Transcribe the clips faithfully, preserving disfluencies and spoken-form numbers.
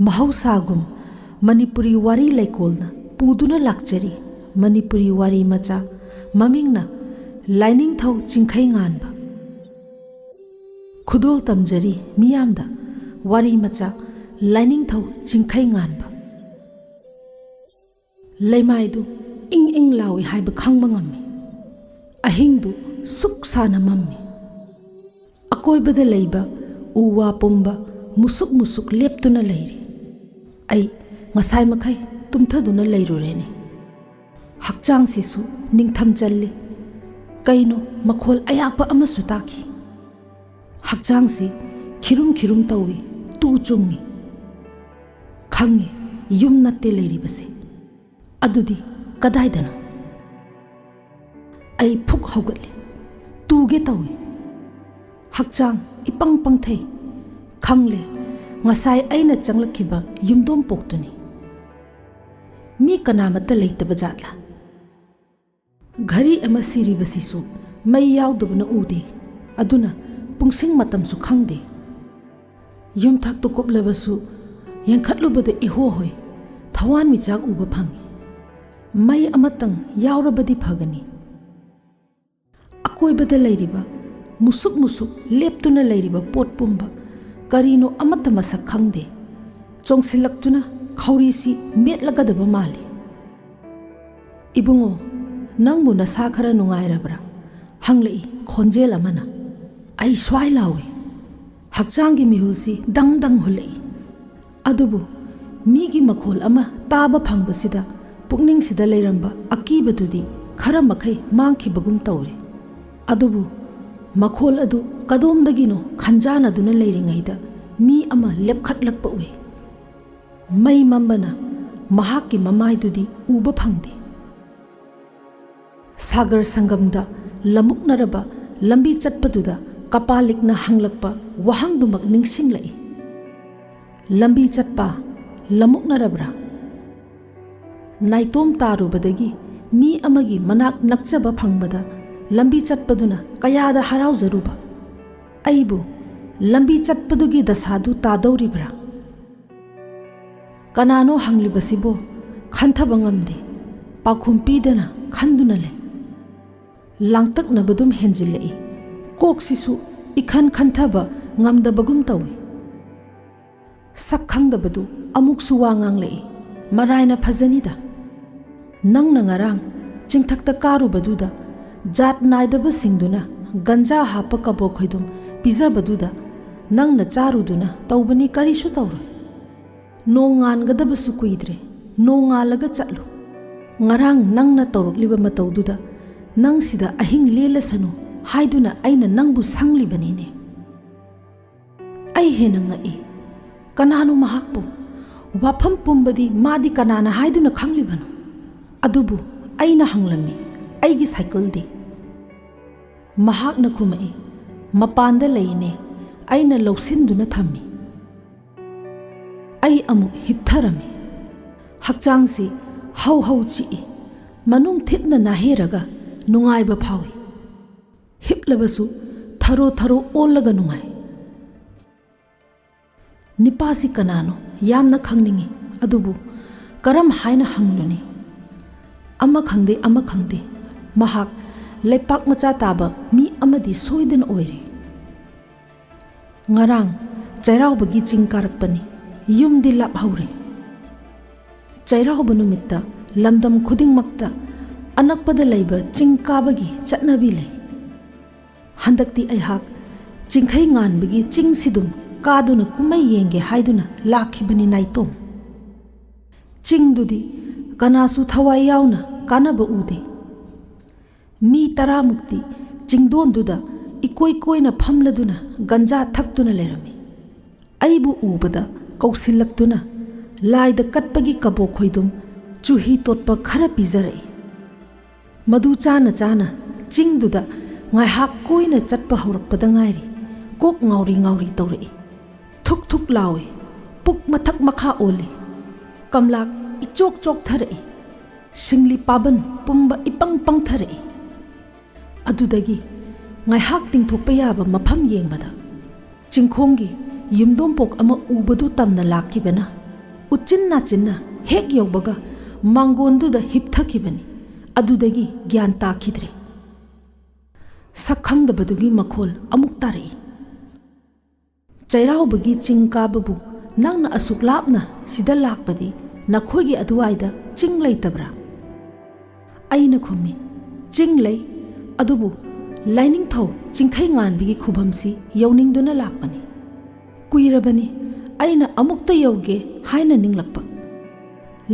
ꯃꯍꯧꯁꯥꯒꯨꯝ ꯃꯅꯤꯄꯨꯔꯤ ꯋꯥꯔꯤ ꯂꯩꯀꯣꯜꯅ ꯄꯨꯗꯨꯅ ꯂꯥꯛꯆꯔꯤ ꯃꯅꯤꯄꯨꯔꯤ ꯋꯥꯔꯤ ꯃꯆꯥ, ꯃꯃꯤꯡꯅ ꯂꯥꯏꯅꯤꯡꯊꯧ ꯆꯤꯡꯈꯩ ꯉꯥꯟꯕ꯫ ꯈꯨꯗꯣꯜ ꯇꯝꯖꯔꯤ ꯃꯤꯌꯥꯝꯗ ꯋꯥꯔꯤ ꯃꯆꯥ ꯂꯥꯏꯅꯤꯡꯊꯧ ꯆꯤꯡꯈꯩ ꯉꯥꯟꯕ꯫ ꯂꯩꯃꯥꯏꯗꯨ ꯏꯪ ꯏꯪ ꯂꯥꯎꯏ ꯍꯥꯏꯕ ꯈꯪꯕ ꯉꯝꯃꯤ꯫ ꯑꯍꯤꯡꯗꯨ ꯁꯨꯛ ꯁꯥꯅ ꯃꯝꯃꯤ꯫ ꯑꯀꯣꯏꯕꯗ ꯂꯩꯕ ꯎ ꯋꯥ ꯄꯨꯝꯕ ꯃꯨꯁꯨꯛ ꯃꯨꯁꯨꯛ ꯂꯦꯞꯇꯨꯅ ꯂꯩꯔꯤ꯫ ꯑꯩ ꯉꯁꯥꯏ ꯃꯈꯩ ꯇꯨꯝꯊꯗꯨꯅ ꯂꯩꯔꯨꯔꯦꯅꯦ꯫ ꯍꯛꯆꯥꯡꯁꯤꯁꯨ ꯅꯤꯡꯊꯝ ꯆꯜꯂꯤ꯫ ꯀꯩꯅꯣ ꯃꯈꯣꯜ ꯑꯌꯥꯛꯄ ꯑꯃꯁꯨ ꯇꯥꯈꯤ꯫ ꯍꯛꯆꯥꯡꯁꯤ ꯈꯤꯔꯨꯝ ꯈꯤꯔꯨꯝ ꯇꯧꯏ, ꯇꯨ ꯆꯨꯡꯏ꯫ ꯈꯪꯉꯤ, ꯌꯨꯝ ꯅꯠꯇꯦ ꯂꯩꯔꯤꯕꯁꯦ꯫ ꯑꯗꯨꯗꯤ ꯀꯗꯥꯏꯗꯅꯣ? ꯑꯩ ꯐꯨꯛ ꯍꯧꯒꯠꯂꯤ, ꯇꯨꯒꯦ ꯇꯧꯏ꯫ ꯍꯛꯆꯥꯡ ꯏꯄꯪ ꯄꯪꯊꯩ꯫ ꯈꯪꯂꯦ, ꯉꯁꯥꯏ ꯑꯩꯅ ꯆꯪꯂꯛꯈꯤꯕ ꯌꯨꯝꯗꯣꯝꯄꯣꯛꯇꯨꯅꯤ꯫ ꯃꯤ ꯀꯅꯥꯃꯠꯇ ꯂꯩꯇꯕ ꯖꯥꯠꯂꯥ? ꯘꯔꯤ ꯑꯃ ꯁꯤꯔꯤꯕꯁꯤꯁꯨ ꯃꯩ ꯌꯥꯎꯗꯕꯅ ꯎꯗꯦ, ꯑꯗꯨꯅ ꯄꯨꯡꯁꯤꯡ ꯃꯇꯝꯁꯨ ꯈꯪꯗꯦ꯫ ꯌꯨꯝꯊꯛꯇꯨ ꯀꯨꯞꯂꯕꯁꯨ ꯌꯦꯡꯈꯠꯂꯨꯕꯗ ꯏꯍꯣ ꯍꯣꯏ, ꯊꯋꯥꯟꯃꯤꯆꯥꯛ ꯎꯕ ꯐꯪꯏ꯫ ꯃꯩ ꯑꯃꯇꯪ ꯌꯥꯎꯔꯕꯗꯤ ꯐꯒꯅꯤ꯫ ꯑꯀꯣꯏꯕꯗ ꯂꯩꯔꯤꯕ ꯃꯨꯁꯨꯛ ꯃꯨꯁꯨꯛ ꯂꯦꯞꯇꯨꯅ ꯂꯩꯔꯤꯕ ꯄꯣꯠ ꯄꯨꯝꯕ ꯀꯔꯤꯅꯣ ꯑꯃꯠꯇ ꯃꯁꯛ ꯈꯪꯗꯦ꯫ ꯆꯣꯡꯁꯤꯜꯂꯛꯇꯨꯅ ꯈꯧꯔꯤꯁꯤ ꯃꯦꯠꯂꯒꯗꯕ ꯃꯥꯜꯂꯤ꯫ "ꯏꯕꯨꯡꯉꯣ, ꯅꯪꯕꯨ ꯅꯁꯥ ꯈꯔ ꯅꯨꯡꯉꯥꯏꯔꯕ꯭ꯔꯥ?" ꯍꯪꯂꯛꯏ ꯈꯣꯟꯖꯦꯜ ꯑꯃꯅ꯫ ꯑꯩ ꯁ꯭ꯋꯥꯏ ꯂꯥꯎꯏ꯫ ꯍꯛꯆꯥꯡꯒꯤ ꯃꯤꯍꯨꯜꯁꯤ ꯗꯪ ꯗꯪ ꯍꯨꯜꯂꯛꯏ꯫ ꯑꯗꯨꯕꯨ ꯃꯤꯒꯤ ꯃꯈꯣꯜ ꯑꯃ ꯇꯥꯕ ꯐꯪꯕꯁꯤꯗ ꯄꯨꯛꯅꯤꯡꯁꯤꯗ ꯂꯩꯔꯝꯕ ꯑꯀꯤꯕꯗꯨꯗꯤ ꯈꯔ ꯃꯈꯩ ꯃꯥꯡꯈꯤꯕꯒꯨꯝ ꯇꯧꯔꯦ꯫ ꯑꯗꯨꯕꯨ ꯃꯈꯣꯜ ꯑꯗꯨ ꯀꯗꯣꯝꯗꯒꯤꯅꯣ ꯈꯟꯖꯥꯅꯗꯨꯅ ꯂꯩꯔꯤꯉꯩꯗ ꯃꯤ ꯑꯃ ꯂꯦꯞꯈꯠꯂꯛꯄ ꯎꯏ꯫ ꯃꯩ ꯃꯝꯕꯅ ꯃꯍꯥꯛꯀꯤ ꯃꯃꯥꯏꯗꯨꯗꯤ ꯎꯕ ꯐꯪꯗꯦ꯫ ꯁꯥꯒꯔ ꯁꯪꯒꯝꯗ ꯂꯝꯃꯨꯛꯅꯔꯕ ꯂꯝꯕꯤ ꯆꯠꯄꯗꯨꯗ ꯀꯄꯥꯂꯤꯛꯅ ꯍꯪꯂꯛꯄ ꯋꯥꯍꯪꯗꯨꯃꯛ ꯅꯤꯡꯁꯤꯡꯂꯛꯏ꯫ "ꯂꯝꯕꯤ ꯆꯠꯄ ꯂꯝꯃꯨꯛꯅꯔꯕ꯭ꯔꯥ?" ꯅꯥꯏꯇꯣꯝ ꯇꯥꯔꯨꯕꯗꯒꯤ ꯃꯤ ꯑꯃꯒꯤ ꯃꯅꯥꯛ ꯅꯛꯆꯕ ꯐꯪꯕꯗ ꯂꯝꯕꯤ ꯆꯠꯄꯗꯨꯅ ꯀꯌꯥꯗ ꯍꯔꯥꯎꯖꯔꯨꯕ꯫ ꯑꯩꯕꯨ ꯂꯝꯕꯤ ꯆꯠꯄꯗꯨꯒꯤ ꯗꯁꯥꯗꯨ ꯇꯥꯗꯧꯔꯤꯕ꯭ꯔꯥ? ꯀꯅꯥꯅꯣ ꯍꯪꯂꯤꯕꯁꯤꯕꯣ? ꯈꯟꯊꯕ ꯉꯝꯗꯦ꯫ ꯄꯥꯎꯈꯨꯝ ꯄꯤꯗꯅ ꯈꯟꯗꯨꯅ ꯂꯩ꯫ ꯂꯥꯡꯇꯛꯅꯕꯗꯨꯝ ꯍꯦꯟꯖꯤꯜꯂꯛꯏ꯫ ꯀꯣꯛꯁꯤꯁꯨ ꯏꯈꯟ ꯈꯟꯊꯕ ꯉꯝꯗꯕꯒꯨꯝ ꯇꯧꯏ꯫ ꯁꯛ ꯈꯪꯗꯕꯗꯨ ꯑꯃꯨꯛꯁꯨ ꯋꯥ ꯉꯥꯡꯂꯛꯏ꯫ ꯃꯔꯥꯏꯅ ꯐꯖꯅꯤꯗ꯫ ꯅꯪꯅ ꯉꯔꯥꯡ ꯆꯤꯡꯊꯛꯇ ꯀꯥꯔꯨꯕꯗꯨꯗ ꯖꯥꯠ ꯅꯥꯏꯗꯕꯁꯤꯡꯗꯨꯅ ꯒꯟꯖꯥ ꯍꯥꯞꯄ ꯀꯕꯣꯛ ꯈꯣꯏꯗꯨꯝ ꯄꯤꯖꯕꯗꯨꯗ ꯅꯪꯅ ꯆꯥꯔꯨꯗꯨꯅ ꯇꯧꯕꯅꯤ, ꯀꯔꯤꯁꯨ ꯇꯧꯔꯣꯏ꯫ ꯅꯣꯡ ꯉꯥꯟꯒꯗꯕꯁꯨ ꯀꯨꯏꯗ꯭ꯔꯦ꯫ ꯅꯣꯡ ꯉꯥꯜꯂꯒ ꯆꯠꯂꯨ꯫ ꯉꯔꯥꯡ ꯅꯪꯅ ꯇꯧꯔꯛꯂꯤꯕ ꯃꯇꯧꯗꯨꯗ ꯅꯪ ꯁꯤꯗ ꯑꯍꯤꯡ ꯂꯦꯜꯂꯁꯅꯨ ꯍꯥꯏꯗꯨꯅ ꯑꯩꯅ ꯅꯪꯕꯨ ꯁꯪꯂꯤꯕꯅꯤꯅꯦ꯫ ꯑꯩ ꯍꯦꯟꯅ ꯉꯛꯏ꯫ ꯀꯅꯥꯅꯣ ꯃꯍꯥꯛꯄꯨ? ꯋꯥꯐꯝ ꯄꯨꯝꯕꯗꯤ ꯃꯥꯗꯤ ꯀꯅꯥꯅ ꯍꯥꯏꯗꯨꯅ ꯈꯪꯂꯤꯕꯅꯣ? ꯑꯗꯨꯕꯨ ꯑꯩꯅ ꯍꯪꯂꯝꯃꯤ, "ꯑꯩꯒꯤ ꯁꯥꯏꯀꯜꯗꯤ?" ꯃꯍꯥꯛꯅ ꯈꯨꯝꯃꯛꯏ, "ꯃꯄꯥꯟꯗ ꯂꯩꯅꯦ, ꯑꯩꯅ ꯂꯧꯁꯤꯟꯗꯨꯅ ꯊꯝꯃꯤ꯫" ꯑꯩ ꯑꯃꯨꯛ ꯍꯤꯞꯊꯔꯝꯃꯤ꯫ ꯍꯛꯆꯥꯡꯁꯤ ꯍꯧ ꯍꯧ ꯆꯤꯛꯏ꯫ ꯃꯅꯨꯡ ꯊꯤꯠꯅ ꯅꯥꯍꯦꯔꯒ ꯅꯨꯡꯉꯥꯏꯕ ꯐꯥꯎꯏ꯫ ꯍꯤꯞꯂꯕꯁꯨ ꯊꯔꯣ ꯊꯔꯣ ꯑꯣꯜꯂꯒ ꯅꯨꯡꯉꯥꯏ꯫ ꯅꯤꯄꯥꯁꯤ ꯀꯅꯥꯅꯣ? ꯌꯥꯝꯅ ꯈꯪꯅꯤꯡꯏ꯫ ꯑꯗꯨꯕꯨ ꯀꯔꯝ ꯍꯥꯏꯅ ꯍꯪꯂꯨꯅꯤ? ꯑꯃ ꯈꯪꯗꯦ, ꯑꯃ ꯈꯪꯗꯦ꯫ ꯃꯍꯥꯛ ꯂꯩꯄꯥꯛ ꯃꯆꯥ ꯇꯥꯕ ꯃꯤ ꯑꯃꯗꯤ ꯁꯣꯏꯗꯅ ꯑꯣꯏꯔꯦ꯫ ꯉꯔꯥꯡ ꯆꯩꯔꯥꯎꯕꯒꯤ ꯆꯤꯡ ꯀꯥꯔꯛꯄꯅꯤ꯫ ꯌꯨꯝꯗꯤ ꯂꯥꯞꯍꯧꯔꯦ꯫ ꯆꯩꯔꯥꯎꯕ ꯅꯨꯃꯤꯠꯇ ꯂꯝꯗꯝ ꯈꯨꯗꯤꯡꯃꯛꯇ ꯑꯅꯛꯄꯗ ꯂꯩꯕ ꯆꯤꯡ ꯀꯥꯕꯒꯤ ꯆꯠꯅꯕꯤ ꯂꯩ꯫ ꯍꯟꯗꯛꯇꯤ ꯑꯩꯍꯥꯛ ꯆꯤꯡꯈꯩ ꯉꯥꯟꯕꯒꯤ ꯆꯤꯡꯁꯤꯗꯨꯝ ꯀꯥꯗꯨꯅ ꯀꯨꯝꯃꯩ ꯌꯦꯡꯒꯦ ꯍꯥꯏꯗꯨꯅ ꯂꯥꯛꯈꯤꯕꯅꯤ ꯅꯥꯏꯇꯣꯝ꯫ ꯆꯤꯡꯗꯨꯗꯤ ꯀꯅꯥꯁꯨ ꯊꯋꯥꯏ ꯌꯥꯎꯅ ꯀꯥꯅꯕ ꯎꯗꯦ꯫ ꯃꯤ ꯇꯔꯥꯃꯨꯛꯇꯤ ꯆꯤꯡꯗꯣꯟꯗꯨꯗ ꯏꯀꯣꯏ ꯀꯣꯏꯅ ꯐꯝꯂꯗꯨꯅ ꯒꯟꯖꯥ ꯊꯛꯇꯨꯅ ꯂꯩꯔꯝꯃꯤ꯫ ꯑꯩꯕꯨ ꯎꯕꯗ ꯀꯧꯁꯤꯜꯂꯛꯇꯨꯅ ꯂꯥꯏꯗ ꯀꯠꯄꯒꯤ ꯀꯕꯣꯛ ꯈꯣꯏꯗꯨꯝ ꯆꯨꯍꯤ ꯇꯣꯠꯄ ꯈꯔ ꯄꯤꯖꯔꯛꯏ꯫ ꯃꯗꯨ ꯆꯥꯅ ꯆꯥꯅ ꯆꯤꯡꯗꯨꯗ ꯉꯥꯏꯍꯥꯛ ꯀꯣꯏꯅ ꯆꯠꯄ ꯍꯧꯔꯛꯄꯗ ꯉꯥꯏꯔꯤ, ꯀꯣꯛ ꯉꯥꯎꯔꯤ ꯉꯥꯎꯔꯤ ꯇꯧꯔꯛꯏ꯫ ꯊꯨꯛ ꯊꯨꯛ ꯂꯥꯎꯏ, ꯄꯨꯛ ꯃꯊꯛ ꯃꯈꯥ ꯑꯣꯜꯂꯤ, ꯀꯝꯂꯥꯛ ꯏꯆꯣꯛ ꯆꯣꯛꯊꯔꯛꯏ, ꯁꯤꯡꯂꯤ ꯄꯥꯕꯟ ꯄꯨꯝꯕ ꯏꯄꯪ ꯄꯪꯊꯔꯛꯏ꯫ ꯑꯗꯨꯗꯒꯤ ꯉꯥꯏꯍꯥꯛ ꯇꯤꯡꯊꯣꯛꯄ ꯌꯥꯕ ꯃꯐꯝ ꯌꯦꯡꯕꯗ ꯆꯤꯡꯈꯣꯡꯒꯤ ꯌꯨꯝꯗꯣꯝꯄꯣꯛ ꯑꯃ ꯎꯕꯗꯨ ꯇꯝꯅ ꯂꯥꯛꯈꯤꯕꯅ ꯎꯆꯤꯟ ꯅꯥꯆꯤꯟꯅ ꯍꯦꯛ ꯌꯧꯕꯒ ꯃꯥꯡꯒꯣꯟꯗꯨꯗ ꯍꯤꯞꯊꯈꯤꯕꯅꯤ꯫ ꯑꯗꯨꯗꯒꯤ ꯒ꯭ꯌꯥꯟ ꯇꯥꯈꯤꯗ꯭ꯔꯦ꯫ ꯁꯛ ꯈꯪꯗꯕꯗꯨꯒꯤ ꯃꯈꯣꯜ ꯑꯃꯨꯛ ꯇꯥꯔꯛꯏ꯫ "ꯆꯩꯔꯥꯎꯕꯒꯤ ꯆꯤꯡ ꯀꯥꯕꯕꯨ ꯅꯪꯅ ꯑꯁꯨꯛ ꯂꯥꯞꯅ ꯁꯤꯗ ꯂꯥꯛꯄꯗꯤ ꯅꯈꯣꯏꯒꯤ ꯑꯗꯨꯋꯥꯏꯗ ꯆꯤꯡ ꯂꯩꯇꯕ꯭ꯔꯥ?" ꯑꯩꯅ ꯈꯨꯝꯃꯤ, "ꯆꯤꯡ ꯂꯩ, ꯑꯗꯨꯕꯨ ꯂꯥꯏꯅꯤꯡꯊꯧ ꯆꯤꯡꯈꯩ ꯉꯥꯟꯕꯤꯒꯤ ꯈꯨꯕꯝꯁꯤ ꯌꯧꯅꯤꯡꯗꯨꯅ ꯂꯥꯛꯄꯅꯤ꯫ ꯀꯨꯏꯔꯕꯅꯤ ꯑꯩꯅ ꯑꯃꯨꯛꯇ ꯌꯧꯒꯦ ꯍꯥꯏꯅ ꯅꯤꯡꯂꯛꯄ꯫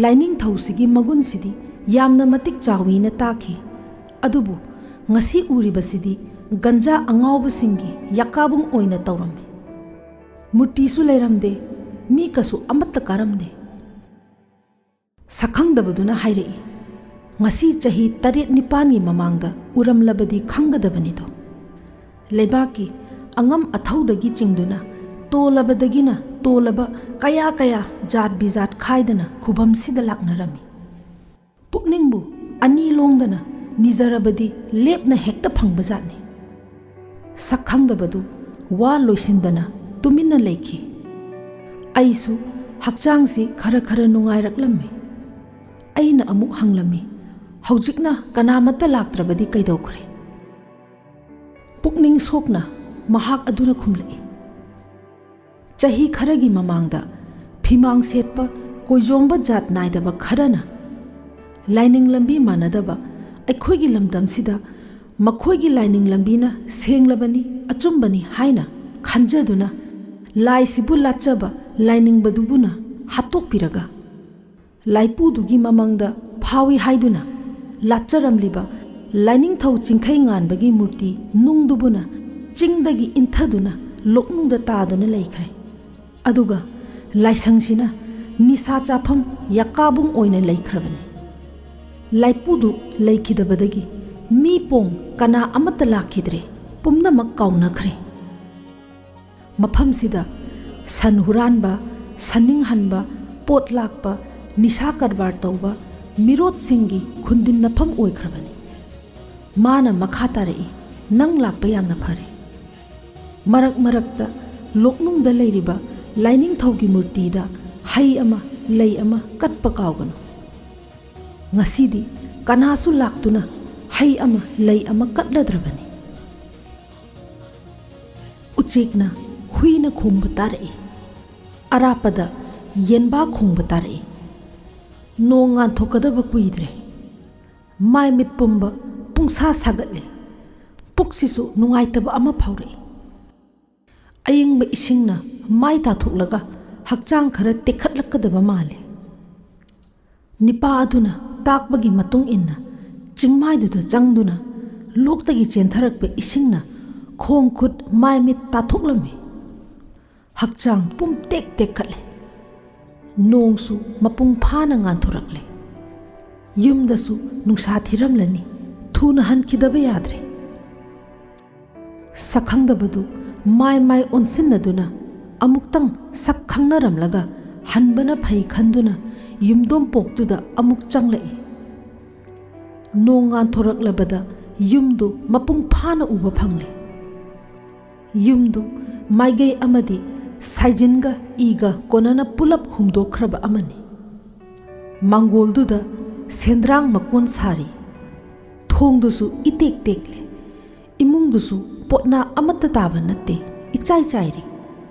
ꯂꯥꯏꯅꯤꯡꯊꯧꯁꯤꯒꯤ ꯃꯒꯨꯟꯁꯤꯗꯤ ꯌꯥꯝꯅ ꯃꯇꯤꯛ ꯆꯥꯎꯏꯅ ꯇꯥꯈꯤ, ꯑꯗꯨꯕꯨ ꯉꯁꯤ ꯎꯔꯤꯕꯁꯤꯗꯤ ꯒꯟꯖꯥ ꯑꯉꯥꯎꯕꯁꯤꯡꯒꯤ ꯌꯥꯀꯥꯕꯨꯡ ꯑꯣꯏꯅ ꯇꯧꯔꯝꯃꯤ꯫ ꯃꯨꯔꯇꯤꯁꯨ ꯂꯩꯔꯝꯗꯦ, ꯃꯤ ꯀꯁꯨ ꯑꯃꯠꯇ ꯀꯥꯔꯝꯗꯦ꯫" ꯁꯛꯈꯪꯗꯕꯗꯨꯅ ꯍꯥꯏꯔꯛꯏ, "ꯉꯁꯤ ꯆꯍꯤ ꯇꯔꯦꯠ ꯅꯤꯄꯥꯟꯒꯤ ꯃꯃꯥꯡꯗ ꯎꯔꯝꯂꯕꯗꯤ ꯈꯪꯒꯗꯕꯅꯤꯗꯣ꯫ ꯂꯩꯕꯥꯛꯀꯤ ꯑꯉꯝ ꯑꯊꯧꯗꯒꯤ ꯆꯤꯡꯗꯨꯅ ꯇꯣꯜꯂꯕꯗꯒꯤꯅ ꯇꯣꯜꯂꯕ ꯀꯌꯥ ꯀꯌꯥ ꯖꯥꯠ ꯕꯤꯖꯥꯠ ꯈꯥꯏꯗꯅ ꯈꯨꯕꯝꯁꯤꯗ ꯂꯥꯛꯅꯔꯝꯃꯤ꯫ ꯄꯨꯛꯅꯤꯡꯕꯨ ꯑꯅꯤ ꯂꯣꯡꯗꯅ ꯅꯤꯖꯔꯕꯗꯤ ꯂꯦꯞꯅ ꯍꯦꯛꯇ ꯐꯪꯕꯖꯥꯠꯅꯤ꯫" ꯁꯛ ꯈꯪꯗꯕꯗꯨ ꯋꯥ ꯂꯣꯏꯁꯤꯟꯗꯅ ꯇꯨꯃꯤꯟꯅ ꯂꯩꯈꯤ꯫ ꯑꯩꯁꯨ ꯍꯛꯆꯥꯡꯁꯤ ꯈꯔ ꯈꯔ ꯅꯨꯡꯉꯥꯏꯔꯛꯂꯝꯃꯤ꯫ ꯑꯩꯅ ꯑꯃꯨꯛ ꯍꯪꯂꯝꯃꯤ, "ꯍꯧꯖꯤꯛꯅ ꯀꯅꯥꯃꯠꯇ ꯂꯥꯛꯇ꯭ꯔꯕꯗꯤ ꯀꯩꯗꯧꯈ꯭ꯔꯦ?" ꯄꯨꯛꯅꯤꯡ ꯁꯣꯛꯅ ꯃꯍꯥꯛ ꯑꯗꯨꯅ ꯈꯨꯝꯂꯛꯏ, "ꯆꯍꯤ ꯈꯔꯒꯤ ꯃꯃꯥꯡꯗ ꯐꯤꯃꯥꯡ ꯁꯦꯠꯄ ꯀꯣꯏꯖꯣꯝꯕ ꯖꯥꯠ ꯅꯥꯏꯗꯕ ꯈꯔꯅ ꯂꯥꯏꯅꯤꯡ ꯂꯝꯕꯤ ꯃꯥꯟꯅꯗꯕ ꯑꯩꯈꯣꯏꯒꯤ ꯂꯝꯗꯝꯁꯤꯗ ꯃꯈꯣꯏꯒꯤ ꯂꯥꯏꯅꯤꯡ ꯂꯝꯕꯤꯅ ꯁꯦꯡꯂꯕꯅꯤ, ꯑꯆꯨꯝꯕꯅꯤ ꯍꯥꯏꯅ ꯈꯟꯖꯗꯨꯅ ꯂꯥꯏꯁꯤꯕꯨ ꯂꯥꯠꯆꯕ ꯂꯥꯏꯅꯤꯡꯕꯗꯨꯕꯨꯅ ꯍꯥꯠꯇꯣꯛꯄꯤꯔꯒ ꯂꯥꯏꯄꯨꯗꯨꯒꯤ ꯃꯃꯪꯗ ꯐꯥꯎꯏ ꯍꯥꯏꯗꯨꯅ ꯂꯥꯠꯆꯔꯝꯂꯤꯕ ꯂꯥꯏꯅꯤꯡꯊꯧ ꯆꯤꯡꯈꯩ ꯉꯥꯟꯕꯒꯤ ꯃꯨꯔꯇꯤ ꯅꯨꯡꯗꯨꯕꯨꯅ ꯆꯤꯡꯗꯒꯤ ꯏꯟꯊꯗꯨꯅ ꯂꯣꯛꯅꯨꯡꯗ ꯇꯥꯗꯨꯅ ꯂꯩꯈ꯭ꯔꯦ꯫ ꯑꯗꯨꯒ ꯂꯥꯏꯁꯪꯁꯤꯅ ꯅꯤꯁꯥ ꯆꯥꯐꯝ ꯌꯥꯀꯥꯕꯨꯡ ꯑꯣꯏꯅ ꯂꯩꯈ꯭ꯔꯕꯅꯤ꯫ ꯂꯥꯏꯄꯨꯗꯨ ꯂꯩꯈꯤꯗꯕꯗꯒꯤ ꯃꯤ ꯄꯣꯡ ꯀꯅꯥ ꯑꯃꯠꯇ ꯂꯥꯛꯈꯤꯗ꯭ꯔꯦ, ꯄꯨꯝꯅꯃꯛ ꯀꯥꯎꯅꯈ꯭ꯔꯦ꯫ ꯃꯐꯝꯁꯤꯗ ꯁꯟ ꯍꯨꯔꯥꯟꯕ, ꯁꯟꯅꯤꯡꯍꯟꯕ, ꯄꯣꯠ ꯂꯥꯛꯄ, ꯅꯤꯁꯥ ꯀꯔꯕꯥꯔ ꯇꯧꯕ ꯃꯤꯔꯣꯠꯁꯤꯡꯒꯤ ꯈꯨꯟꯗꯤꯟꯅꯐꯝ ꯑꯣꯏꯈ꯭ꯔꯕꯅꯤ꯫" ꯃꯥꯅ ꯃꯈꯥ ꯇꯥꯔꯛꯏ, "ꯅꯪ ꯂꯥꯛꯄ ꯌꯥꯝꯅ ꯐꯔꯦ꯫ ꯃꯔꯛ ꯃꯔꯛꯇ ꯂꯣꯛꯅꯨꯡꯗ ꯂꯩꯔꯤꯕ ꯂꯥꯏꯅꯤꯡꯊꯧꯒꯤ ꯃꯨꯔꯇꯤꯗ ꯍꯩ ꯑꯃ ꯂꯩ ꯑꯃ ꯀꯠꯄ ꯀꯥꯎꯒꯅꯨ꯫ ꯉꯁꯤꯗꯤ ꯀꯅꯥꯁꯨ ꯂꯥꯛꯇꯨꯅ ꯍꯩ ꯑꯃ, ꯂꯩ ꯑꯃ ꯀꯠꯂꯗ꯭ꯔꯕꯅꯤ꯫ ꯎꯆꯦꯛꯅ, ꯍꯨꯏꯅ ꯈꯣꯡꯕ ꯇꯥꯔꯛꯏ꯫ ꯑꯔꯥꯞꯄꯗ ꯌꯦꯟꯕꯥ ꯈꯣꯡꯕ ꯇꯥꯔꯛꯏ꯫ ꯅꯣꯡ ꯉꯥꯟꯊꯣꯛꯀꯗꯕ ꯀꯨꯏꯗ꯭ꯔꯦ꯫ ꯃꯥꯏ ꯃꯤꯠ ꯄꯨꯝꯕ ꯄꯨꯡꯁꯥ ꯁꯥꯒꯠꯂꯦ꯫ ꯄꯨꯛꯁꯤꯁꯨ ꯅꯨꯡꯉꯥꯏꯇꯕ ꯑꯃ ꯐꯥꯎꯔꯛꯏ꯫ ꯑꯏꯪꯕ ꯏꯁꯤꯡꯅ ꯃꯥꯏ ꯇꯥꯊꯣꯛꯂꯒ ꯍꯛꯆꯥꯡ ꯈꯔ ꯇꯦꯛꯈꯠꯂꯛꯀꯗꯕ ꯃꯥꯜꯂꯦ꯫ ꯅꯤꯄꯥ ꯑꯗꯨꯅ ꯇꯥꯛꯄꯒꯤ ꯃꯇꯨꯡ ꯏꯟꯅ ꯆꯤꯡꯃꯥꯏꯗꯨꯗ ꯆꯪꯗꯨꯅ ꯂꯣꯛꯇꯒꯤ ꯆꯦꯟꯊꯔꯛꯄ ꯏꯁꯤꯡꯅ ꯈꯣꯡ ꯈꯨꯠ ꯃꯥꯏ ꯃꯤꯠ ꯇꯥꯊꯣꯛꯂꯝꯃꯤ꯫ ꯍꯛꯆꯥꯡ ꯄꯨꯝ ꯇꯦꯛ ꯇꯦꯛꯈꯠꯂꯦ꯫ ꯅꯣꯡꯁꯨ ꯃꯄꯨꯡ ꯐꯥꯅ ꯉꯥꯟꯊꯣꯔꯛꯂꯦ꯫ ꯌꯨꯝꯗꯁꯨ ꯅꯨꯡꯁꯥ ꯊꯤꯔꯝꯂꯅꯤ꯫ ꯊꯨꯅ ꯍꯟꯈꯤꯗꯕ ꯌꯥꯗ꯭ꯔꯦ꯫ ꯁꯛꯈꯪꯗꯕꯗꯨ ꯃꯥꯏ ꯃꯥꯏ ꯑꯣꯟꯁꯤꯟꯅꯗꯨꯅ ꯑꯃꯨꯛꯇꯪ ꯁꯛ ꯈꯪꯅꯔꯝꯂꯒ ꯍꯟꯕꯅ ꯐꯩ ꯈꯟꯗꯨꯅ ꯌꯨꯝꯗꯣꯝꯄꯣꯛꯇꯨꯗ ꯑꯃꯨꯛ ꯆꯪꯂꯛꯏ꯫ ꯅꯣꯡ ꯉꯥꯟꯊꯣꯔꯛꯂꯕꯗ ꯌꯨꯝꯗꯨ ꯃꯄꯨꯡ ꯐꯥꯅ ꯎꯕ ꯐꯪꯂꯦ꯫ ꯌꯨꯝꯗꯨ ꯃꯥꯏꯒꯩ ꯑꯃꯗꯤ ꯁꯥꯏꯖꯤꯟꯒ ꯏꯒ ꯀꯣꯟꯅꯅ ꯄꯨꯂꯞ ꯍꯨꯝꯗꯣꯛꯈ꯭ꯔꯕ ꯑꯃꯅꯤ꯫ ꯃꯥꯡꯒꯣꯜꯗꯨꯗ ꯁꯦꯟꯗ꯭ꯔꯥꯡ ꯃꯀꯣꯟ ꯁꯥꯔꯤ꯫ ꯊꯣꯡꯗꯨꯁꯨ ꯏꯇꯦꯛ ꯇꯦꯛꯂꯦ꯫ ꯏꯃꯨꯡꯗꯨꯁꯨ ꯄꯣꯠꯅꯥ ꯑꯃꯠꯇ ꯇꯥꯕ ꯅꯠꯇꯦ, ꯏꯆꯥꯏ ꯆꯥꯏꯔꯤ꯫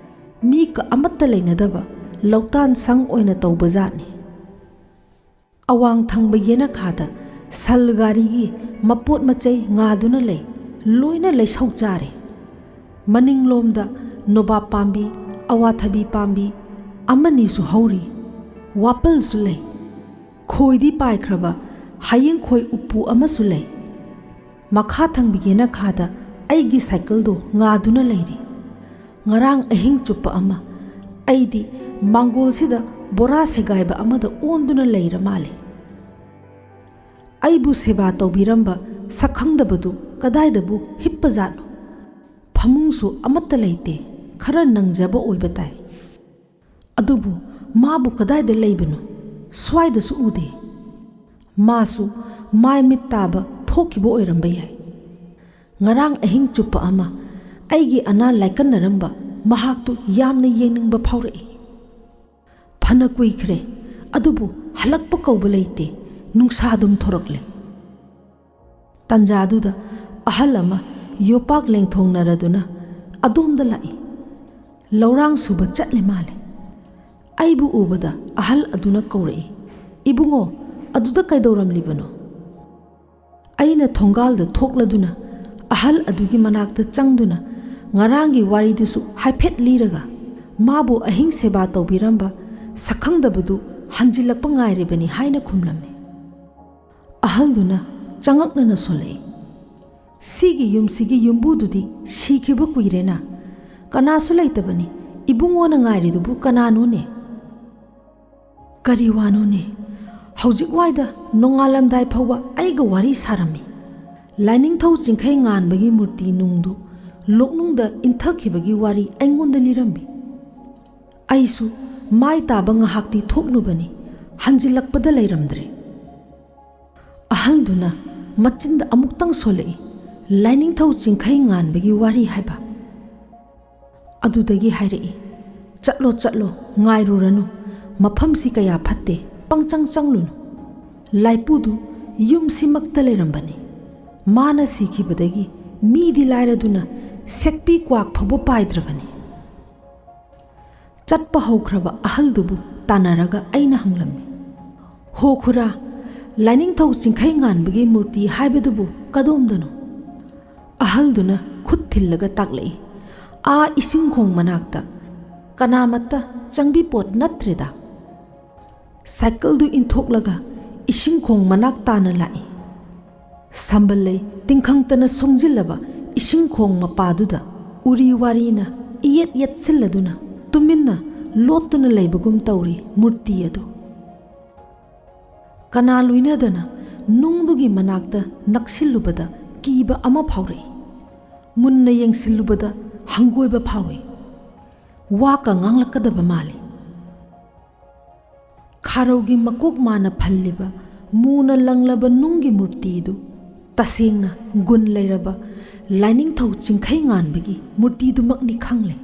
ꯃꯤ ꯀ-, ꯑꯃꯠꯇ ꯂꯩꯅꯗꯕ ꯂꯧꯇꯥꯟ ꯁꯪ ꯑꯣꯏꯅ ꯇꯧꯕ ꯖꯥꯠꯅꯤ꯫ ꯑꯋꯥꯡ ꯊꯪꯕ ꯌꯦꯅꯈꯥꯗ ꯁꯜ ꯒꯥꯔꯤꯒꯤ ꯃꯄꯣꯠ ꯃꯆꯩ ꯉꯥꯗꯨꯅ ꯂꯩ, ꯂꯣꯏꯅ ꯂꯩꯁꯧ ꯆꯥꯔꯦ꯫ ꯃꯅꯤꯡꯂꯣꯝꯗ ꯅꯣꯕꯥꯞ ꯄꯥꯝꯕꯤ, ꯑꯋꯥꯊꯕꯤ ꯄꯥꯝꯕꯤ ꯑꯃꯅꯤꯁꯨ ꯍꯧꯔꯤ, ꯋꯥꯄꯜꯁꯨ ꯂꯩ꯫ ꯈꯣꯏꯗꯤ ꯄꯥꯏꯈ꯭ꯔꯕ ꯍꯌꯦꯡꯈꯣꯏ ꯎꯄꯨ ꯑꯃꯁꯨ ꯂꯩ꯫ ꯃꯈꯥ ꯊꯪꯕ ꯌꯦꯅꯈꯥꯗ ꯑꯩꯒꯤ ꯁꯥꯏꯀꯜꯗꯨ ꯉꯥꯗꯨꯅ ꯂꯩꯔꯤ꯫ ꯉꯔꯥꯡ ꯑꯍꯤꯡ ꯆꯨꯞꯄ ꯑꯃ ꯑꯩꯗꯤ ꯃꯥꯡꯒꯣꯜꯁꯤꯗ ꯕꯣꯔꯥ ꯁꯦꯒꯥꯏꯕ ꯑꯃꯗ ꯑꯣꯟꯗꯨꯅ ꯂꯩꯔ ꯃꯥꯜꯂꯦ꯫ ꯑꯩꯕꯨ ꯁꯦꯕꯥ ꯇꯧꯕꯤꯔꯝꯕ ꯁꯛꯈꯪꯗꯕꯗꯨ ꯀꯗꯥꯏꯗꯕꯨ ꯍꯤꯞꯄꯖꯥꯠꯅꯣ? ꯐꯃꯨꯡꯁꯨ ꯑꯃꯠꯇ ꯂꯩꯇꯦ, ꯈꯔ ꯅꯪꯖꯕ ꯑꯣꯏꯕ ꯇꯥꯏ꯫ ꯑꯗꯨꯕꯨ ꯃꯥꯕꯨ ꯀꯗꯥꯏꯗ ꯂꯩꯕꯅꯣ? ꯁ꯭ꯋꯥꯏꯗꯁꯨ ꯎꯗꯦ꯫ ꯃꯥꯁꯨ ꯃꯥꯏ ꯃꯤꯠ ꯇꯥꯕ ꯊꯣꯛꯈꯤꯕ ꯑꯣꯏꯔꯝꯕ ꯌꯥꯏ꯫ ꯉꯔꯥꯡ ꯑꯍꯤꯡ ꯆꯨꯞꯄ ꯑꯃ ꯑꯩꯒꯤ ꯑꯅꯥ ꯂꯥꯏꯀꯠꯅꯔꯝꯕ ꯃꯍꯥꯛꯇꯨ ꯌꯥꯝꯅ ꯌꯦꯡꯅꯤꯡꯕ ꯐꯥꯎꯔꯛꯏ꯫ ꯐꯅ ꯀꯨꯏꯈ꯭ꯔꯦ, ꯑꯗꯨꯕꯨ ꯍꯜꯂꯛꯄ ꯀꯧꯕ ꯂꯩꯇꯦ꯫ ꯅꯨꯡꯁꯥ ꯑꯗꯨꯝ ꯊꯣꯔꯛꯂꯦ꯫ ꯇꯥꯟꯖꯥꯗꯨꯗ ꯑꯍꯜ ꯑꯃ ꯌꯣꯄꯥꯛ ꯂꯦꯡꯊꯣꯡꯅꯔꯗꯨꯅ ꯑꯗꯣꯝꯗ ꯂꯥꯛꯏ꯫ ꯂꯧꯔꯥꯡ ꯁꯨꯕ ꯆꯠꯂꯦ ꯃꯥꯜꯂꯦ꯫ ꯑꯩꯕꯨ ꯎꯕꯗ ꯑꯍꯜ ꯑꯗꯨꯅ ꯀꯧꯔꯛꯏ, "ꯏꯕꯨꯡꯉꯣ, ꯑꯗꯨꯗ ꯀꯩꯗꯧꯔꯝꯂꯤꯕꯅꯣ?" ꯑꯩꯅ ꯊꯣꯡꯒꯥꯜꯗ ꯊꯣꯛꯂꯗꯨꯅ ꯑꯍꯜ ꯑꯗꯨꯒꯤ ꯃꯅꯥꯛꯇ ꯆꯪꯗꯨꯅ ꯉꯔꯥꯡꯒꯤ ꯋꯥꯔꯤꯗꯨꯁꯨ ꯍꯥꯏꯐꯦꯠ ꯂꯤꯔꯒ, ꯃꯥꯕꯨ ꯑꯍꯤꯡ ꯁꯦꯕꯥ ꯇꯧꯕꯤꯔꯝꯕ ꯁꯛꯈꯪꯗꯕꯗꯨ ꯍꯟꯖꯤꯜꯂꯛꯄ ꯉꯥꯏꯔꯤꯕꯅꯤ ꯍꯥꯏꯅ ꯈꯨꯝꯂꯝꯃꯤ꯫ ꯑꯍꯜꯗꯨꯅ ꯆꯉꯛꯅꯅ ꯁꯣꯜꯂꯛꯏ, "ꯁꯤꯒꯤ ꯌꯨꯝꯁꯤꯒꯤ ꯌꯨꯝꯕꯨꯗꯨꯗꯤ ꯁꯤꯈꯤꯕ ꯀꯨꯏꯔꯦꯅ꯫ ꯀꯅꯥꯁꯨ ꯂꯩꯇꯕꯅꯤ꯫ ꯏꯕꯨꯡꯉꯣꯅ ꯉꯥꯏꯔꯤꯗꯨꯕꯨ ꯀꯅꯥꯅꯣꯅꯦ?" "ꯀꯔꯤ ꯋꯥꯅꯣꯅꯦ? ꯍꯧꯖꯤꯛ ꯋꯥꯏꯗ ꯅꯣꯡꯉꯥꯜꯂꯝꯗꯥꯏ ꯐꯥꯎꯕ ꯑꯩꯒ ꯋꯥꯔꯤ ꯁꯥꯔꯝꯃꯤ꯫ ꯂꯥꯏꯅꯤꯡꯊꯧ ꯆꯤꯡꯈꯩ ꯉꯥꯟꯕꯒꯤ ꯃꯨꯔꯇꯤ ꯅꯨꯡꯗꯨ ꯂꯣꯛꯅꯨꯡꯗ ꯏꯟꯊꯈꯤꯕꯒꯤ ꯋꯥꯔꯤ ꯑꯩꯉꯣꯟꯗ ꯂꯤꯔꯝꯃꯤ꯫ ꯑꯩꯁꯨ ꯃꯥꯏ ꯇꯥꯕ ꯉꯥꯏꯍꯥꯛꯇꯤ ꯊꯣꯛꯂꯨꯕꯅꯤ, ꯍꯟꯖꯤꯜꯂꯛꯄꯗ ꯂꯩꯔꯝꯗ꯭ꯔꯦ꯫" ꯑꯍꯜꯗꯨꯅ ꯃꯆꯤꯟꯗ ꯑꯃꯨꯛꯇꯪ ꯁꯣꯜꯂꯛꯏ, "ꯂꯥꯏꯅꯤꯡꯊꯧ ꯆꯤꯡꯈꯩ ꯉꯥꯟꯕꯒꯤ ꯋꯥꯔꯤ ꯍꯥꯏꯕ?" ꯑꯗꯨꯗꯒꯤ ꯍꯥꯏꯔꯛꯏ, "ꯆꯠꯂꯣ, ꯆꯠꯂꯣ, ꯉꯥꯏꯔꯨꯔꯅꯨ꯫ ꯃꯐꯝꯁꯤ ꯀꯌꯥ ꯐꯠꯇꯦ, ꯄꯪꯆꯪ ꯆꯪꯂꯨꯅꯨ꯫ ꯂꯥꯏꯄꯨꯗꯨ ꯌꯨꯝꯁꯤꯃꯛꯇ ꯂꯩꯔꯝꯕꯅꯤ꯫ ꯃꯥꯅ ꯁꯤꯈꯤꯕꯗꯒꯤ ꯃꯤꯗꯤ ꯂꯥꯏꯔꯗꯨꯅ ꯁꯦꯛꯄꯤ ꯀ꯭ꯋꯥꯛ ꯐꯥꯎꯕ ꯄꯥꯏꯗ꯭ꯔꯕꯅꯤ꯫" ꯆꯠꯄ ꯍꯧꯈ꯭ꯔꯕ ꯑꯍꯜꯗꯨꯕꯨ ꯇꯥꯟꯅꯔꯒ ꯑꯩꯅ ꯍꯪꯂꯝꯃꯤ, "ꯍꯣ ꯈꯨꯔꯥ, ꯂꯥꯏꯅꯤꯡꯊꯧ ꯆꯤꯡꯈꯩ ꯉꯥꯟꯕꯒꯤ ꯃꯨꯔꯇꯤ ꯍꯥꯏꯕꯗꯨꯕꯨ ꯀꯗꯣꯝꯗꯅꯣ?" ꯑꯍꯜꯗꯨꯅ ꯈꯨꯠ ꯊꯤꯜꯂꯒ ꯇꯥꯛꯂꯛꯏ, "ꯑꯥ ꯏꯁꯤꯡ ꯈꯣꯡ ꯃꯅꯥꯛꯇ꯫ ꯀꯅꯥꯃꯠꯇ ꯆꯪꯕꯤ ꯄꯣꯠ ꯅꯠꯇ꯭ꯔꯦꯗ꯫" ꯁꯥꯏꯀꯜꯗꯨ ꯏꯟꯊꯣꯛꯂꯒ ꯏꯁꯤꯡ ꯈꯣꯡ ꯃꯅꯥꯛ ꯇꯥꯅ ꯂꯥꯛꯏ꯫ ꯁꯝꯕꯜ ꯂꯩ ꯇꯤꯡꯈꯪꯇꯅ ꯁꯣꯡꯖꯤꯜꯂꯕ ꯏꯁꯤꯡ ꯈꯣꯡ ꯃꯄꯥꯗꯨꯗ ꯎꯔꯤ ꯋꯥꯔꯤꯅ ꯏꯌꯦꯠ ꯌꯦꯠꯁꯤꯜꯂꯗꯨꯅ ꯇꯨꯃꯤꯟꯅ ꯂꯣꯠꯇꯨꯅ ꯂꯩꯕꯒꯨꯝ ꯇꯧꯔꯤ ꯃꯨꯔꯇꯤ ꯑꯗꯨ꯫ ꯀꯅꯥ ꯂꯣꯏꯅꯗꯅ ꯅꯨꯡꯗꯨꯒꯤ ꯃꯅꯥꯛꯇ ꯅꯛꯁꯤꯜꯂꯨꯕꯗ ꯀꯤꯕ ꯑꯃ ꯐꯥꯎꯔꯛꯏ꯫ ꯃꯨꯟꯅ ꯌꯦꯡꯁꯤꯜꯂꯨꯕꯗ ꯍꯪꯒꯣꯏꯕ ꯐꯥꯎꯏ꯫ ꯋꯥꯀ ꯉꯥꯡꯂꯛꯀꯗꯕ ꯃꯥꯜꯂꯤ꯫ ꯈꯥꯔꯧꯒꯤ ꯃꯀꯣꯛ ꯃꯥꯅ ꯐꯜꯂꯤꯕ ꯃꯨꯅ ꯂꯪꯂꯕ ꯅꯨꯡꯒꯤ ꯃꯨꯔꯇꯤꯗꯨ ꯇꯁꯦꯡꯅ ꯒꯨꯟ ꯂꯩꯔꯕ ꯂꯥꯏꯅꯤꯡꯊꯧ ꯆꯤꯡꯈꯩ ꯉꯥꯟꯕꯒꯤ ꯃꯨꯔꯇꯤꯗꯨꯃꯛꯅꯤ ꯈꯪꯂꯦ꯫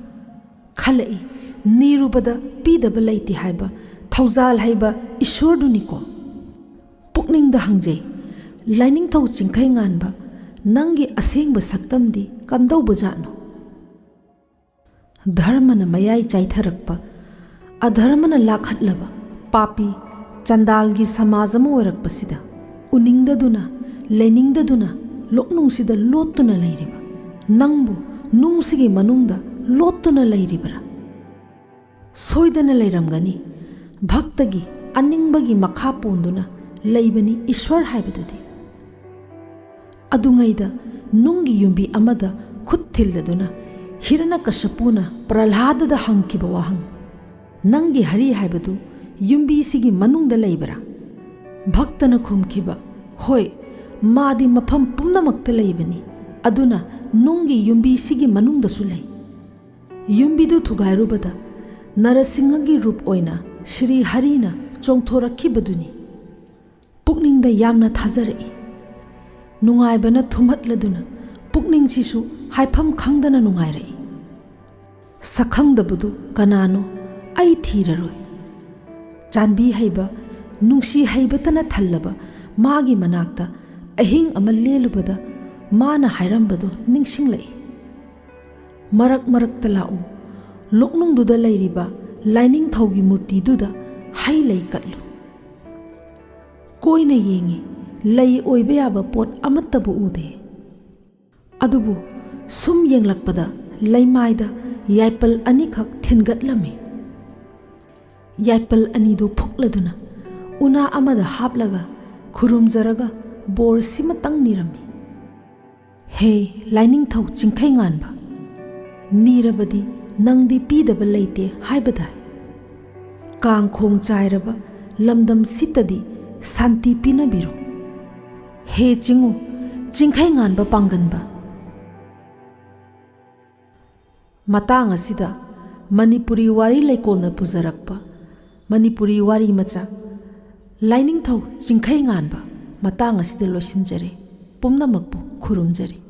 ꯈꯜꯂꯛꯏ, ꯅꯤꯔꯨꯕꯗ ꯄꯤꯗꯕ ꯂꯩꯇꯦ ꯍꯥꯏꯕ ꯊꯧꯖꯥꯜ ꯍꯩꯕ ꯏꯁꯣꯔꯗꯨꯅꯤꯀꯣ꯫ ꯄꯨꯛꯅꯤꯡꯗ ꯍꯪꯖꯩ, ꯂꯥꯏꯅꯤꯡꯊꯧ ꯆꯤꯡꯈꯩ ꯉꯥꯟꯕ, ꯅꯪꯒꯤ ꯑꯁꯦꯡꯕ ꯁꯛꯇꯝꯗꯤ ꯀꯝꯗꯧꯕꯖꯥꯠꯅꯣ? ꯙꯔꯃꯅ ꯃꯌꯥꯏ ꯆꯥꯏꯊꯔꯛꯄ, ꯑꯙꯔꯃꯅ ꯂꯥꯛꯍꯠꯂꯕ ꯄꯥꯄꯤ ꯆꯟꯗꯥꯜꯒꯤ ꯁꯃꯥꯖ ꯑꯃ ꯑꯣꯏꯔꯛꯄꯁꯤꯗ ꯎꯅꯤꯡꯗꯗꯨꯅ, ꯂꯩꯅꯤꯡꯗꯗꯨꯅ ꯂꯣꯛꯅꯨꯡꯁꯤꯗ ꯂꯣꯠꯇꯨꯅ ꯂꯩꯔꯤꯕ ꯅꯪꯕꯨ ꯅꯨꯡꯁꯤꯒꯤ ꯃꯅꯨꯡꯗ ꯂꯣꯠꯇꯨꯅ ꯂꯩꯔꯤꯕꯔꯥ? ꯁꯣꯏꯗꯅ ꯂꯩꯔꯝꯒꯅꯤ꯫ ꯚꯛꯇꯒꯤ ꯑꯅꯤꯡꯕꯒꯤ ꯃꯈꯥ ꯄꯣꯟꯗꯨꯅ ꯂꯩꯕꯅꯤ ꯏꯁ꯭ꯋꯔ ꯍꯥꯏꯕꯗꯨꯗꯤ꯫ ꯑꯗꯨꯉꯩꯗ ꯅꯨꯡꯒꯤ ꯌꯨꯝꯕꯤ ꯑꯃꯗ ꯈꯨꯠ ꯊꯤꯜꯂꯗꯨꯅ ꯍꯤꯔꯅꯀꯁꯄꯨꯅ ꯄ꯭ꯔꯍ꯭ꯂꯥꯗꯗ ꯍꯪꯈꯤꯕ ꯋꯥꯍꯪ, "ꯅꯪꯒꯤ ꯍꯔꯤ ꯍꯥꯏꯕꯗꯨ ꯌꯨꯝꯕꯤꯁꯤꯒꯤ ꯃꯅꯨꯡꯗ ꯂꯩꯕꯔꯥ?" ꯚꯛꯇꯅ ꯈꯨꯝꯈꯤꯕ, "ꯍꯣꯏ, ꯃꯥꯗꯤ ꯃꯐꯝ ꯄꯨꯝꯅꯃꯛꯇ ꯂꯩꯕꯅꯤ, ꯑꯗꯨꯅ ꯅꯨꯡꯒꯤ ꯌꯨꯝꯕꯤꯁꯤꯒꯤ ꯃꯅꯨꯡꯗꯁꯨ ꯂꯩ꯫ ꯌꯨꯝꯕꯤꯗꯨ ꯊꯨꯒꯥꯏꯔꯨꯕꯗ ꯅꯔꯁꯤꯡꯍꯒꯤ ꯔꯨꯞ ꯑꯣꯏꯅ ꯁ꯭ꯔꯤ ꯍꯔꯤꯅ ꯆꯣꯡꯊꯣꯔꯛꯈꯤꯕꯗꯨꯅꯤ꯫" ꯄꯨꯛꯅꯤꯡꯗ ꯌꯥꯝꯅ ꯊꯥꯖꯔꯛꯏ꯫ ꯅꯨꯡꯉꯥꯏꯕꯅ ꯊꯨꯝꯍꯠꯂꯗꯨꯅ ꯄꯨꯛꯅꯤꯡꯁꯤꯁꯨ ꯍꯥꯏꯐꯝ ꯈꯪꯗꯅ ꯅꯨꯡꯉꯥꯏꯔꯛꯏ꯫ ꯁꯛꯈꯪꯗꯕꯗꯨ ꯀꯅꯥꯅꯣ ꯑꯩ ꯊꯤꯔꯔꯣꯏ꯫ ꯆꯥꯟꯕꯤ ꯍꯩꯕ, ꯅꯨꯡꯁꯤ ꯍꯩꯕꯇꯅ ꯊꯜꯂꯕ ꯃꯥꯒꯤ ꯃꯅꯥꯛꯇ ꯑꯍꯤꯡ ꯑꯃ ꯂꯦꯜꯂꯨꯕꯗ ꯃꯥꯅ ꯍꯥꯏꯔꯝꯕꯗꯨ ꯅꯤꯡꯁꯤꯡꯂꯛꯏ꯫ "ꯃꯔꯛ ꯃꯔꯛꯇ ꯂꯥꯛꯎ, ꯂꯣꯛꯅꯨꯡꯗꯨꯗ ꯂꯩꯔꯤꯕ ꯂꯥꯏꯅꯤꯡꯊꯧꯒꯤ ꯃꯨꯔꯇꯤꯗꯨꯗ ꯍꯩ ꯂꯩ ꯀꯠꯂꯨ꯫" ꯀꯣꯏꯅ ꯌꯦꯡꯉꯤ, ꯂꯩ ꯑꯣꯏꯕ ꯌꯥꯕ ꯄꯣꯠ ꯑꯃꯠꯇꯕꯨ ꯎꯗꯦ꯫ ꯑꯗꯨꯕꯨ ꯁꯨꯝ ꯌꯦꯡꯂꯛꯄꯗ ꯂꯩꯃꯥꯏꯗ ꯌꯥꯏꯄꯜ ꯑꯅꯤꯈꯛ ꯊꯤꯟꯒꯠꯂꯝꯃꯤ꯫ ꯌꯥꯏꯄꯜ ꯑꯅꯤꯗꯨ ꯐꯨꯛꯂꯗꯨꯅ ꯎꯅꯥ ꯑꯃꯗ ꯍꯥꯞꯂꯒ ꯈꯨꯔꯨꯝꯖꯔꯒ ꯕꯣꯔ ꯁꯤꯃꯇꯪ ꯅꯤꯔꯝꯃꯤ꯫ "ꯍꯦ ꯂꯥꯏꯅꯤꯡꯊꯧ ꯆꯤꯡꯈꯩ ꯉꯥꯟꯕ, ꯅꯤꯔꯕꯗꯤ ꯅꯪꯗꯤ ꯄꯤꯗꯕ ꯂꯩꯇꯦ ꯍꯥꯏꯕꯗꯥꯏ? ꯀꯥꯡꯈꯣꯡ ꯆꯥꯏꯔꯕ ꯂꯝꯗꯝ ꯁꯤꯠꯇꯗꯤ ꯁꯥꯟꯇꯤ ꯄꯤꯅꯕꯤꯔꯣ꯫ ꯍꯦ ꯆꯤꯡꯉꯨ, ꯆꯤꯡꯈꯩ ꯉꯥꯟꯕ ꯄꯥꯡꯒꯟꯕ꯫" ꯃꯇꯥꯡ ꯑꯁꯤꯗ ꯃꯅꯤꯄꯨꯔꯤ ꯋꯥꯔꯤ ꯂꯩꯀꯣꯜꯅ ꯄꯨꯖꯔꯛꯄ ꯃꯅꯤꯄꯨꯔꯤ ꯋꯥꯔꯤ ꯃꯆꯥ ꯂꯥꯏꯅꯤꯡꯊꯧ ꯆꯤꯡꯈꯩ ꯉꯥꯟꯕ ꯃꯇꯥꯡ ꯑꯁꯤꯗ ꯂꯣꯏꯁꯤꯟꯖꯔꯦ꯫ ꯄꯨꯝꯅꯃꯛꯄꯨ ꯈꯨꯔꯨꯝꯖꯔꯤ꯫